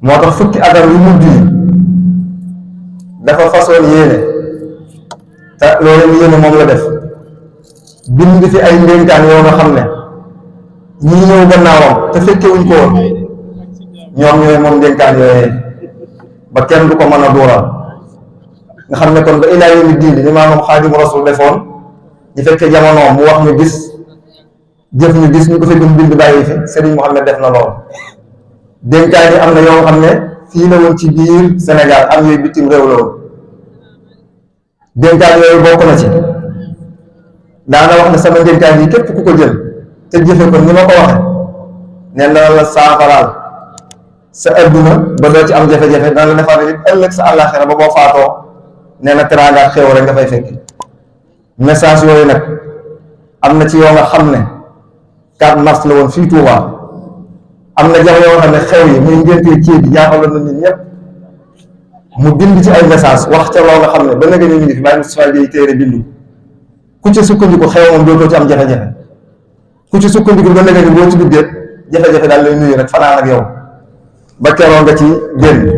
moo tax fukki atam yu mujj yi dafa façon yéene te loolu yéene moom la def bind fi ay ndénkaan yoo nga xam ne ñi ñëw gannaawam te fekkewuñ ko woon ñoom ñooy moom ndénkaan yooyee ba kenn du ko mën a dóoral nga xam ne kon ba ilaa yawmi diin li maanaam Xaadimu Rasuul defoon ñu fekkee jamonoom mu wax ñu gis jëf ñu gis ñu ko fi bind bàyyi fi Serigne Mohamed def na lool dénkaan yi am na yoo xam ne fii la woon ci biir Sénégal am yooyu bitim réew la woon dénkaan yooyu bokk na ci daana wax ne sama dénkaan yi képp ku ko jël te jëfe ko ni ma ko waxe ne na la saafaraal sa adduna ba doo ci am jafe-jafe dana la defal nit ëllëg sa àllaaxira ba boo faatoo nee na teraanga ak xéewal rek nga fay fekk message yooyu nag am na ci yoo nga xam ne 4 mars la woon fii Touba am na jamono yoo xam ne xew yi muy ngéntee ceeb bi jaaxaloon na nit ñëpp mu bind ci ay message wax ca loo nga xam ne ba nga ñu ngi fi bàyyi Moustapha Gueye téere bindu ku ci sukkandiku xew moom dootoo ci am jafe-jafe ku ci sukkandiku ba nga ni boo ci duggee jafe-jafe daal lay nuyu rek fanaan ak yow ba keroog nga ci génn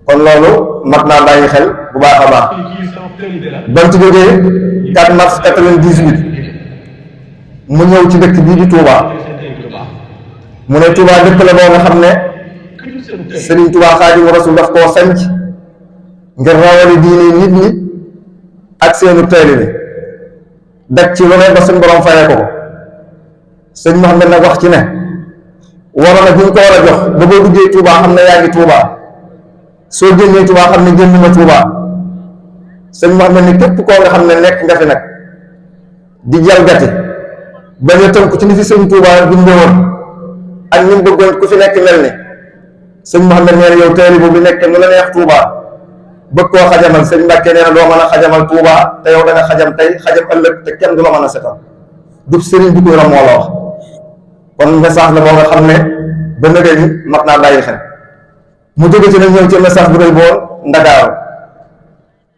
kon loolu mat naa bàyyi xel bu baax a baax ban ci jógee 4 mars 98 mu ñëw ci dëkk bii di Touba mu ne Touba dëkk la boo nga xam ne Serigne Touba Xaadimu Rasuul daf koo sanc ngir rawale diine nit ñi ak seenu taalibe dak ci lu ne ba suñ borom fayee ko ko sëñ Mouhamed nag wax ci ne waroon na bi ñu ko war a jox ba boo duggee Touba xam ne yaa ngi Touba soo génnee Touba xam ne génn nga Touba sëñ Mouhamed ne képp koo nga xam ne nekk nga fi nag di jalgati ba nga tënk ci ni fi sëñ Touba bindee woon ak ni mu bëggoon ku fi nekk mel ni sëñ Mouhamed nee na yow taalibe bi nekk nu la neex Touba bëgg koo xajamal sëñ Mbàkke nee na doo mën a xajamal Touba te yow da nga xajam tey xajam ëllëg te kenn du la mën a setal dub sëriñ bi koy ram moo la wax kon message la boo nga xam ne ba nëgë ni mat naa bàyyi xel mu jóge ci nag ñëw ci message bu rëy boon Ndakaaru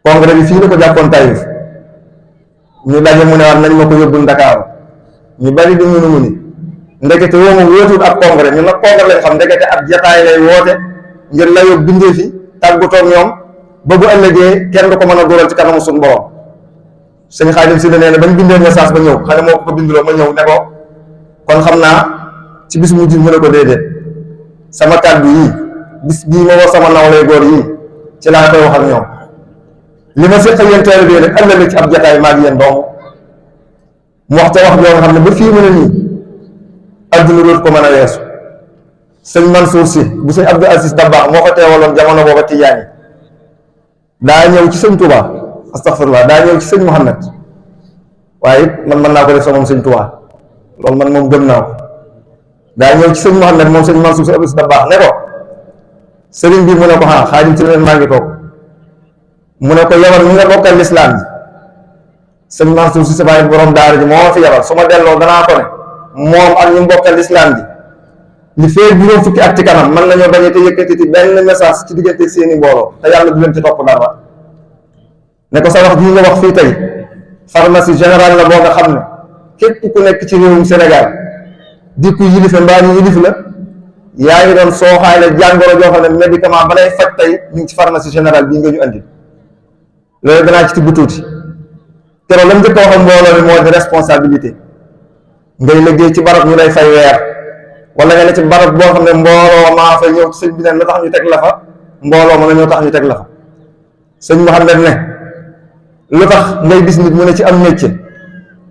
congrès bi fii la ko jàppoon Taïf ñu daje mu ne waat nañ ma ko yóbbul Ndakaaru ñu bari di ñunu mu ni ndekete woo ma wóotul ab congrès ñun nag congrès lañ xam ndekete ab jataay lay woote ngir la yóbbu bindee fi tàggatoog ñoom ba bu ëllëgee kenn du ko mën a dóoral ci kanamu suñu borom sëñ Xaadim si la nee na bañ bindee message ba ñëw xale moo ko binduloo ma ñëw ne ko kon xam naa ci bis mujj mu ne ko déedéet sama kàddu yii bis bii ma woo sama nawlay góor yii ci laa koy wax ak ñoom li ma séq yéen teel bi rek ëllëg ci ab jataay maa ngi yéen doomu mu wax ca wax joo nga xam ne ba fii mu ne nii adduna dootu ko mën a weesu sëñ Mansour si bu sëñ Abdou Aziz Dabakh moo ko teewaloon jamono booba Tijaan yi daa ñëw ci sëñ Touba astaghfirullah daa ñëw ci sëñ Mouhamed waaye it man mën naa ko def sa moom sëñ Touba loolu man moom gëm naa ko daa ñëw ci sëñ Mouhamed moom sëñ Mansour si Abdou Aziz Dabakh ne ko sëriñ bi mu ne ko xanaa Xaadim ci leen maa ngi toog mu ne ko yabal mi nga bokkal lislaam ji sëñ Mansour si sabaay borom daara ji moo fi yabal su ma delloo danaa ko ne moom ak ñu bokkal lislaam ji li fee juróom fukki at ci kanam mën nañoo bañ a te yëkkati ci benn message ci diggante seeni mbooloo te yàlla du leen ci topp dara ne ko sa wax jii nga wax fii tey pharmacie générale la boo nga xam ne képp ku nekk ci réewum Sénégal di ku yilife mbaa ñu yilif la yaa ngi doon sooxaay la jàngoro joo xam ne médicament ba lay faj tey ñu ngi ci pharmacie générale bii nga ñu andi loolu danaa ci tibb tuuti keroog la mu njëkk a wax mbooloo mi moo di responsabilité ngay liggéey ci barab ñu lay fay weer wala nga ne ci barab boo xam ne mbooloo maa fa ñëw sëñ bi ne la tax ñu teg la fa mbooloo ma la ñoo tax ñu teg la fa sëñ Mouhamed ne lu tax ngay gis nit mu ne ci am métier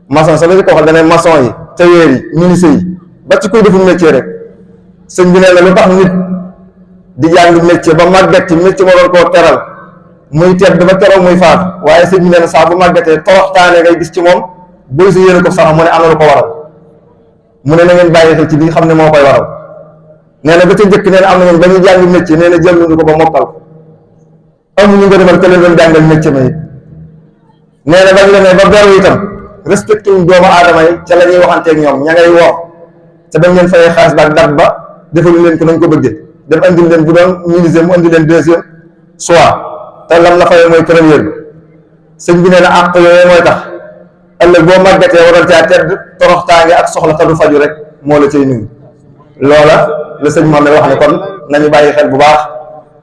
maçon sa la ci ko waxal dane maçon yi tailleur yi menuisier yi ba ci koy defum métier rek sëñ bi ne la lu tax nit di jàng métier ba màggat ci métier moo doon koo teral muy tedd ba keroog muy faatu waaye sëñ bi ne saa bu màggatee toroxtaane ngay gis ci moom booy si yéene ko sax mu ne am na lu ko waral mu ne na ngeen bàyyi xel ci li xam ne moo koy waral nee na ba ca njëkk nee na am na ñoom ba ñuy jàng métier nee na jëluñu ko ba mokkal ko amuñu nga demal ka leen doon jàngal métier ma it nee na bañ demee ba beru itam respecté wuñ doomu aadama yi ca la ñuy waxanteeg ñoom ña ngay woo ca bañ leen fayee xaalis ba ak dat ba defalu leen ko nañ ko bëggee dem andil leen bu doon menuisier mu andi leen deuxième soit te lam la fayee mooy première bi sëñ bi nee na àq yooyu mooy tax ëllëg boo màggatee waral caa tedd toroxtaange ak soxla te du faju rek moo la cay nuyu loola la sëñ Mame wax ne kon nañu bàyyi xel bu baax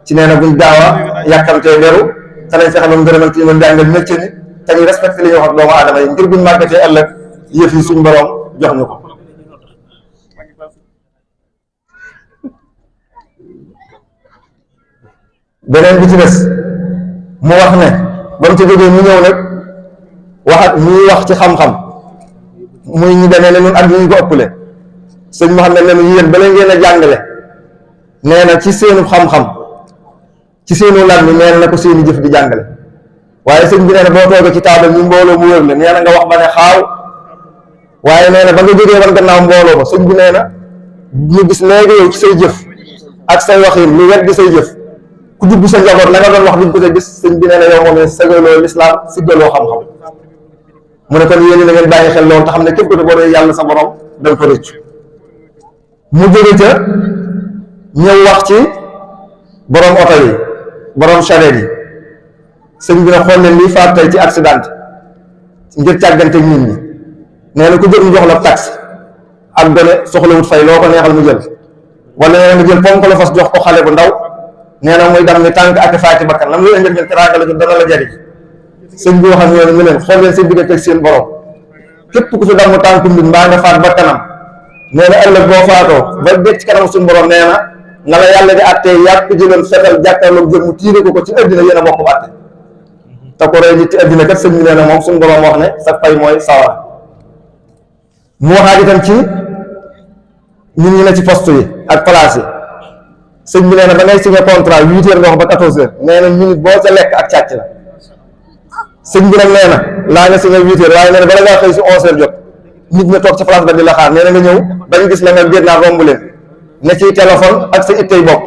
ci nee na buñ gaaw a yàkkamtee beru te nañ fexe ba mu gërëmal ci ñu mën jàngal métier ni te ñu respecté li ñuy wax ak doomu aadama yi ngir buñ màggatee ëllëg yëf yi suñ borom jox ñu ko. beneen bi ci des mu wax ne ba mu ci jógee mu ñëw nag ñuy wax ci xam-xam muy ñu demee ne ñun ak ñu ko ëppale sëñ Mouhamed ne ñu yéen bala ngeen a jàngale nee na ci seenu xam-xam ci seenu lan mi nee na ko seeni jëf di jàngale waaye sëñ bi nee na boo toogee ci taabal ñu mbooloo mu wër la nee na nga wax ba ne xaaw waaye nee na ba nga jógee wan gannaaw mbooloo ba sëñ bi nee na ñu gis léegi yow ci say jëf ak say waxin lu wet di say jëf ku jubbu sa njaboot la nga doon wax duñ ko sa gis sëñ bi nee na yow moom sagaloo lislaam siggaloo xam-xam mu ne kon yéen na ngeen bàyyi xel loolu te xam ne képp ko te boo dee yàlla sa borom da nga ko rëccu mu jóge ca ñëw wax ci borom oto yi borom charrette yi sëñ bi ne xool leen lii faat tey ci accident ngir càggante nit ñi nee na ku jël mu jox la taxi ak gone soxlawut fay loo ko neexal mu jël wala nee na nga jël ponk la fas jox ko xale bu ndaw nee na muy dam ni tànk ak faati bakkan lam lu leen ngeen teraanga la ñu dana la jariñ sëñ bi wax ak ñoom ñu leen xool leen seen diggante ak seen borom képp ku fi damm tànku mbir mbaa nga faat bakkanam nee na ëllëg boo faatoo ba dégg ci kanam suñu borom nee na la yàlla di àttee yàgg jëloon fetal jàkkaarloog jëm mu tiire ko ci addina yéen a bokk bu àtte te ko rey nit ci addina kat sëñ bi nee na moom suñu borom wax ne sa fay mooy sawara mu waxaat itam ci ñun ñi ne ci poste yi ak place yi sëñ bi nee na da ngay signé contrat 8 heures nga wax ba 14 heures nee na minute boo ca lekk ak càcc la sëñ bi nag nee na laa nga signé 8 heures waaye nee na bala ngaa xëy si 11 heures jot nit ña toog ca place ba di la xaar nee na nga ñëw bañ gis la nga génnaat romb leen ne ci téléphone ak sa ittey bopp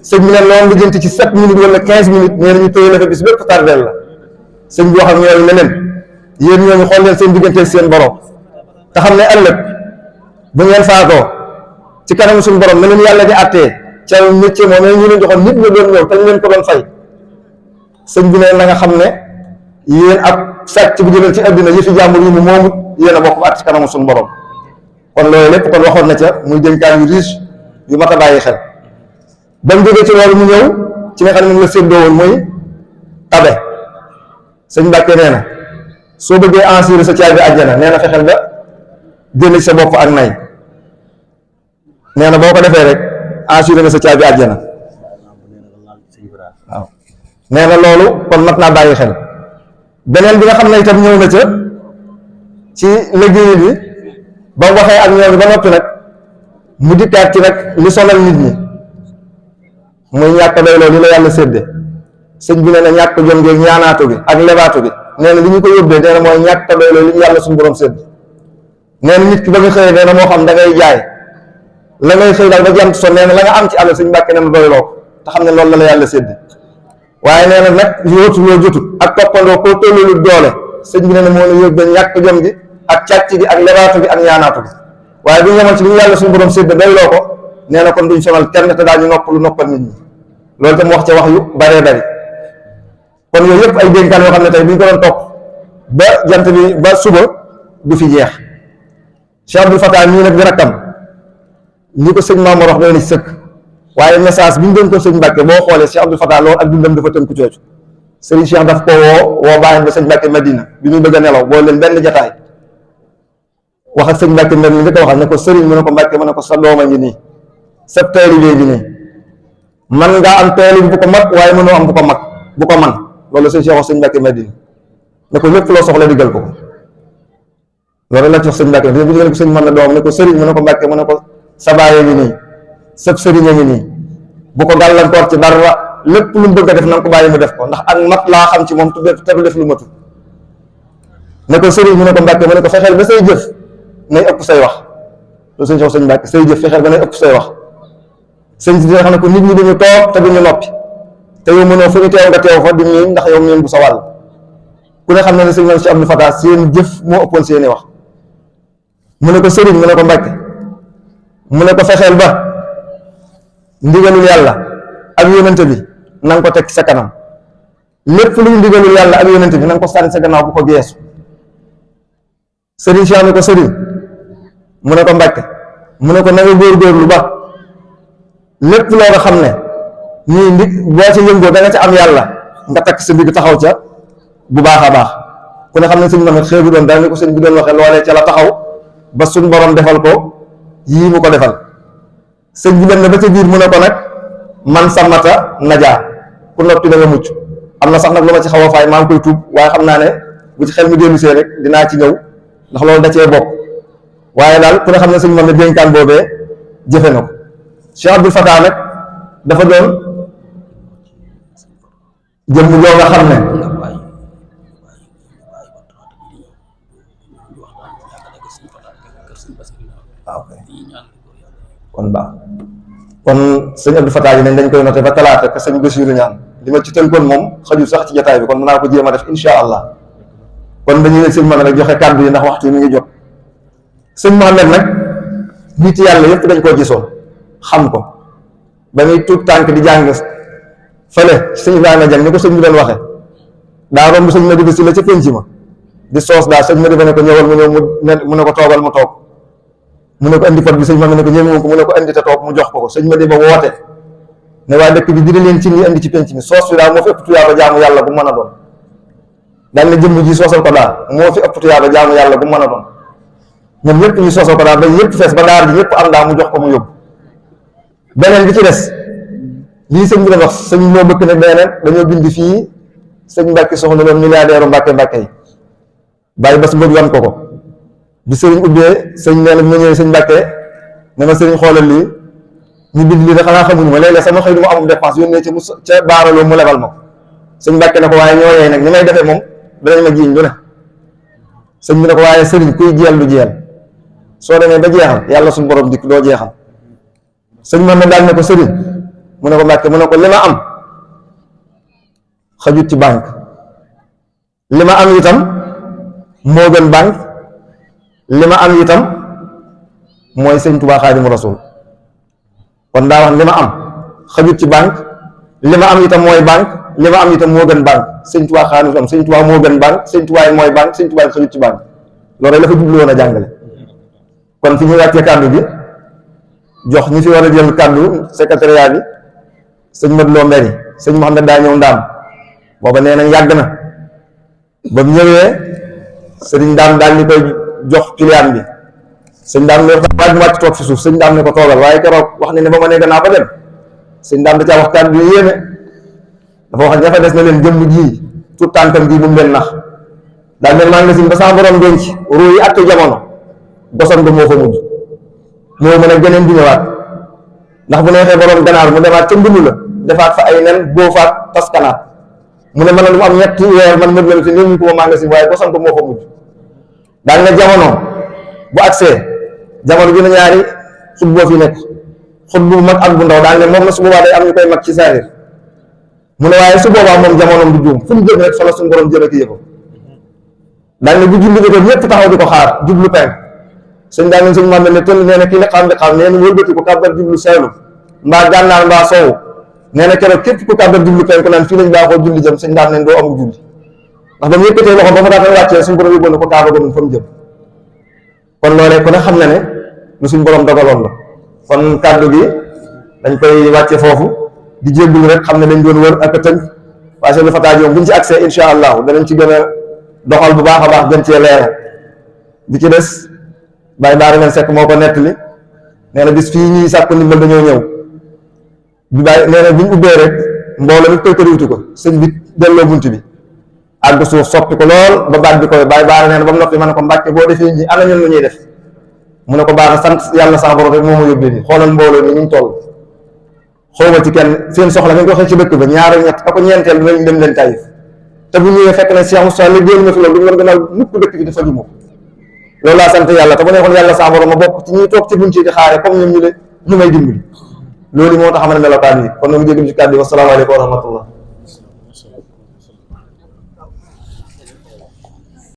sëñ bi neen loolu lu jënti ci 7 minutes wala 15 minutes nee na ñu tëye la fa bis bépp tardel la sëñ bi wax ak ñooñu ne leen yéen ñooñu xool leen seen diggante seen borom te xam ne ëllëg bu ngeen faatoo ci kanam suñu borom na leen yàlla di àttee ca métier moom ñu leen joxoon nit ña doon ñëw te ñu leen ko doon fay sëñ bi ne na nga xam ne yéen ak sàcc bu jëlee ci àddina yi fi jàmbur yi mu moomut yéen a bokk at ci kanamu suñu borom kon loolu lépp kon waxoon na ca muy dénkaan yu riche yu mat a bàyyi xel ba mu jógee ci loolu mu ñëw ci nga xam ne moom la séddoo woon muy tabe sëñ Mbàkke nee na soo bëggee ensurer sa caabi àjjana nee na fexeel ba génn ci sa bopp ak nay nee na boo ko defee rek ensurer nga sa caabi àjjana waaw nee na loolu kon mat naa bàyyi xel beneen bi nga xam ne itam ñëw na ca ci liggéey bi ba mu waxee ak ñooñu ba noppi nag mu dikkaat ci nag li sonal nit ñi muy ñàkk doy loolu li la yàlla sédde sëñ bi nee na ñàkk jom gi ñaanaatu bi ak lebaatu bi nee na li ñu ko yóbbee nee na mooy ñàkk doy loolu li ñu yàlla suñu borom sédd nee na nit ki ba nga xëyee nee na moo xam da ngay jaay la ngay xëy daal ba jant so nee na la nga am ci àll suñ Mbàkke nee na doyloo ko te xam ne loolu la la yàlla sédd waaye nee na nag yóotu loo jotut ak toppandoo koo tollulut doole sëñ bi nee na moo la yóbbee ñàkk jom gi ak càcc gi ak lebaatu gi ak ñaanaatu gi waaye bu ñu yemoon ci li ñu yàlla suñu borom sédd doyloo ko nee na kon duñ sonal kenn te daal ñu noppal nit ñi loolu tam wax ca wax yu baree bari kon yooyu yëpp ay dénkaan yoo xam ne tey bu ñu ko doon topp ba jant bi ba suba du fi jeex Cheikh Abdoul Fatah mii nag di rakkam li ko sëñ Mamour wax doy na ci sëkk waaye message bi ñu doon ko sëñ Mbàkke boo xoolee Cheikh Abdoul Fatah loolu ak dundam dafa tënku coocu sëriñ Cheikh daf ko woo bàyyam ba sëñ Mbàkke Madina bi muy bëgg a nelaw boo leen benn jataay wax ak sëñ Mbàkke Madina li ko waxal ne ko sëriñ mu ne ko Mbàkke mu ne ko sa dooma ngi nii sa taalibe bi nii man ngaa am taalibe bu ko mag waaye mënoo am bu ko mag bu ko man loolu sëñ Cheikh wax sëñ Mbàkke Madina ne ko lépp loo soxla diggal ko loolu la ci wax sëñ Mbàkke bu digal ko sëñ man la doom ne ko sëriñ mu ne ko Mbàkke mu ne ko sa bàyyi ngi nii sëb sëriñ a ngi nii bu ko gàllankoor ci dara lépp lu mu bëgg a def na nga ko bàyyi mu def ko ndax ak mat laa xam ci moom te du def lu matul ne ko sëriñ mu ne ko Mbàkke mu ne ko fexeel ba say jëf nay ëpp say wax loolu sëñ Cheikh sëñ Mbàkke say jëf fexeel ba nay ëpp say wax sëñ si dina xam ne ko nit ñi duñu toog te duñu noppi te yow mënoo fu ñu teew nga teew fa di miin ndax yow miin bu sa wàll ku ne xam ne ne sëñ Cheikh Abdoul Fatah seen jëf moo ëppoon seeni wax mu ne ko sëriñ mu ne ko Mbàkke mu ne ko fexeel ba ndigalul yàlla ak yónnante bi na nga ko teg sa kanam lépp luy ndigalul yàlla ak yónnante bi na nga ko sànni sa gannaaw bu ko geesu sëriñ Cheikh ne ko sëriñ mu ne ko Mbàkke mu ne ko na nga góorgóorlu ba lépp loo nga xam ne nii ndig boo ci yëngoo da nga ci am yàlla nga takk sa ndig taxaw ca bu baax a baax. ku ne xam ne sëñ Mahamad xeebu doon daal ni ko sëñ bi doon waxee loolee ca la taxaw ba suñ borom defal ko yii mu ko defal. sëñ bi dem na ba ca biir mu ne ko nag man samata najaa ku noppi da nga mucc. am na sax nag lu ma ci xaw a faay maa ngi koy tuub waaye xam naa ne bu ci xel mi dellu see rek dinaa ci ñëw ndax loolu da cee bokk. waaye daal ku ne xam ne sëñ Mahamad dénkaan boobee jëfe na ko. Cheikh Abdoul Fatah nag dafa doon jëmm joo nga xam ne kon baax kon sëñ Abdou Fatah yi nañ dañ koy noté ba talaata ka sëñ Bassirou ñaan li ma ci tënkoon moom xajul sax ci jotaay bi kon mën naa ko jéem a def insha allah. kon dañuy ne sëñ Mahamad rek joxe kàddu yi ndax waxtu yi mi ngi jot. sëñ Mahamad nag nit yàlla yëpp dañ koo gisoon xam ko ba muy tuut tànk di jàng fële sëñ Ibrahima Dieng ni ko sëñ bi doon waxe daa romb sëñ Madiba si la ca penc ma di soos daa sëñ Madiba ne ko ñëwal mu ñëw mu ne ko toogal mu toog mu ne ko indi pot bi sëñ Mahamad ne ko ñëw ko mu ne ko indi te toog mu jox ko sëñ Madiba woote ne waa dëkk bi dina leen ci ñi indi ci penc mi soos fi daal moo fi ëpp tuyaaba jaamu yàlla bu mën a doon daal ne jëmm ji soosal ko daal moo fi ëpp tuyaaba jaamu yàlla bu mën a doon ñoom ñëpp ñu soosal ko daal ba ñëpp fees ba daar ji ñëpp am daa mu jox ko mu yóbbu. beneen bi ci des lii sëñ bi doon wax sëñ moo bëgg ne beneen dañoo bind fii sëñ Mbàkke soxna loon milliardaire Mbàkke yi bàyyi ba su bëgg wan ko bi sëriñ ubbee sëñ nee na bi ma ñëwee sëñ Mbàkke ne ma sëriñ xoolal lii ñu bind lii de xanaa xamuñu ma léeg-léeg sama xëy du ma amul dépense yónnee ci mu ca baaraloo mu lebal ma ko sëñ Mbàkke ne ko waaye ñoo yee nag ni may defee moom danañ ma jiiñ lu ne sëñ bi ne ko waaye sëriñ kuy jeel du jeel soo demee ba jeexal yàlla suñu borom dikk doo jeexal. sëñ man na daal ne ko sëriñ mu ne ko Mbàkke mu ne ko li ma am xajut ci banque li ma am itam moo gën banque li ma am itam mooy sëñ Tuubaa Xaadimu Rasuul kon daa wax li ma am xajut ci banque li ma am itam mooy banque li ma am itam moo gën banque sëñ Tuubaa Xaadimu Rasuul sëñ Tuubaa moo gën banque sëñ Tuubaa yi mooy banque sëñ Tuubaa yi xajut ci banque loolu rek la fa jublu woon a jàngale. kon fi ñuy wàccee kàddu bi jox ñi fi war a jël kàddu secrétariat bi sëñ Modou Lo Mbéri sëñ Mouhamed daa ñëw ndaam booba nee nañ yàgg na ba mu ñëwee sëriñ daam daal ñu koy jox client bi sëñ daam ne waaj mu wàcc toog fi suuf sëñ daam ne ko toogal waaye keroog wax ne ba ma ne gannaaw ba dem sëñ daam da caa wax kàddu yu yéeme dafa wax ña fa des na leen jëmm ji tout tànkam ji bu mu leen nax daal mel maa ngi si ba sama borom denc ruu yi attu jamono bosam ba moo fa mujj moo mën a geneen di ñëwaat ndax bu neexee borom ganaar mu demaat ca mbindu la defaat fa ay nen boofaat taskanaat mu ne mën na lu mu am ñetti weer man mën na si néew ñu ko ma magasin waaye bosam ko moo fa mujj daal ne jamono bu agsee jamono bi na ñaari xut boo fi nekk xut bu mag ak bu ndaw daal ne moom na su boobaa day am ñu koy mag ci saarir mu ne waaye su boobaa moom jamonoom du juum fu mu jëm rek fa la suñu borom jëme ki yëpp daal ne bu julli jotoon ñëpp taxaw di ko xaar jublu penk sëñ daa ne sëñ Mahamad ne tëll nee na ki liqaam nee na wëlbati ko kàbbar jublu Saalum mbaa gànnaar mbaa soowu nee na keroog képp ku kàbbar jublu penku naan fii lañ baaxoo julli jëm sëñ daan ne doo amu julli ndax ba mu yëkkatee loxo ba fa daata wàccee suñu borom yóbboon ko kaaba ga fa mu jëm kon loolee ku ne xam na ne lu suñ borom dogaloon la kon kàddu gi dañ koy wàcce foofu di jéggulu rek xam ne dañ doon wër ak a tënk waaye seen Fatah joom buñ ci accès insha allahu danañ ci gën a doxal bu baax a baax gën cee leeral bi ci des Baye Baara ngeen sekk moo ko nettali nee na bis fii ñuy sàkku ndimbal dañoo ñëw bi Baye nee na biñ ubbee rek mbooloo mi koy këriwutu ko sëñ bi delloo bunt bi àgg suuf soppi ko lool ba baat bi koy Baye Baara nee na ba mu noppi ma ne ko Mbàkke boo defee ñi ana ñun lu ñuy def mu ne ko baax na sant yàlla sa borom rek moo ma yóbbee nii xoolal mbooloo mi ñu toll xawma ci kenn seen soxla nga ko waxee ci dëkk ba ñaar ñett ako ñeenteel dinañ dem leen Taïf te bu ñëwee fekk na Cheikh Moussa liggéeyal ma fi loolu du ñu gënal mukk dëkk bi dafa jumoo loolu laa sant yàlla te bu neexoon yàlla sa borom ma bokk ci ñuy toog ci buñ ci di xaare comme ñoom ñu may dimbali loolu moo tax ma ne melokaan yi kon nag jégalu ci kàddu yi wasalaamaaleykum wa rahmatullah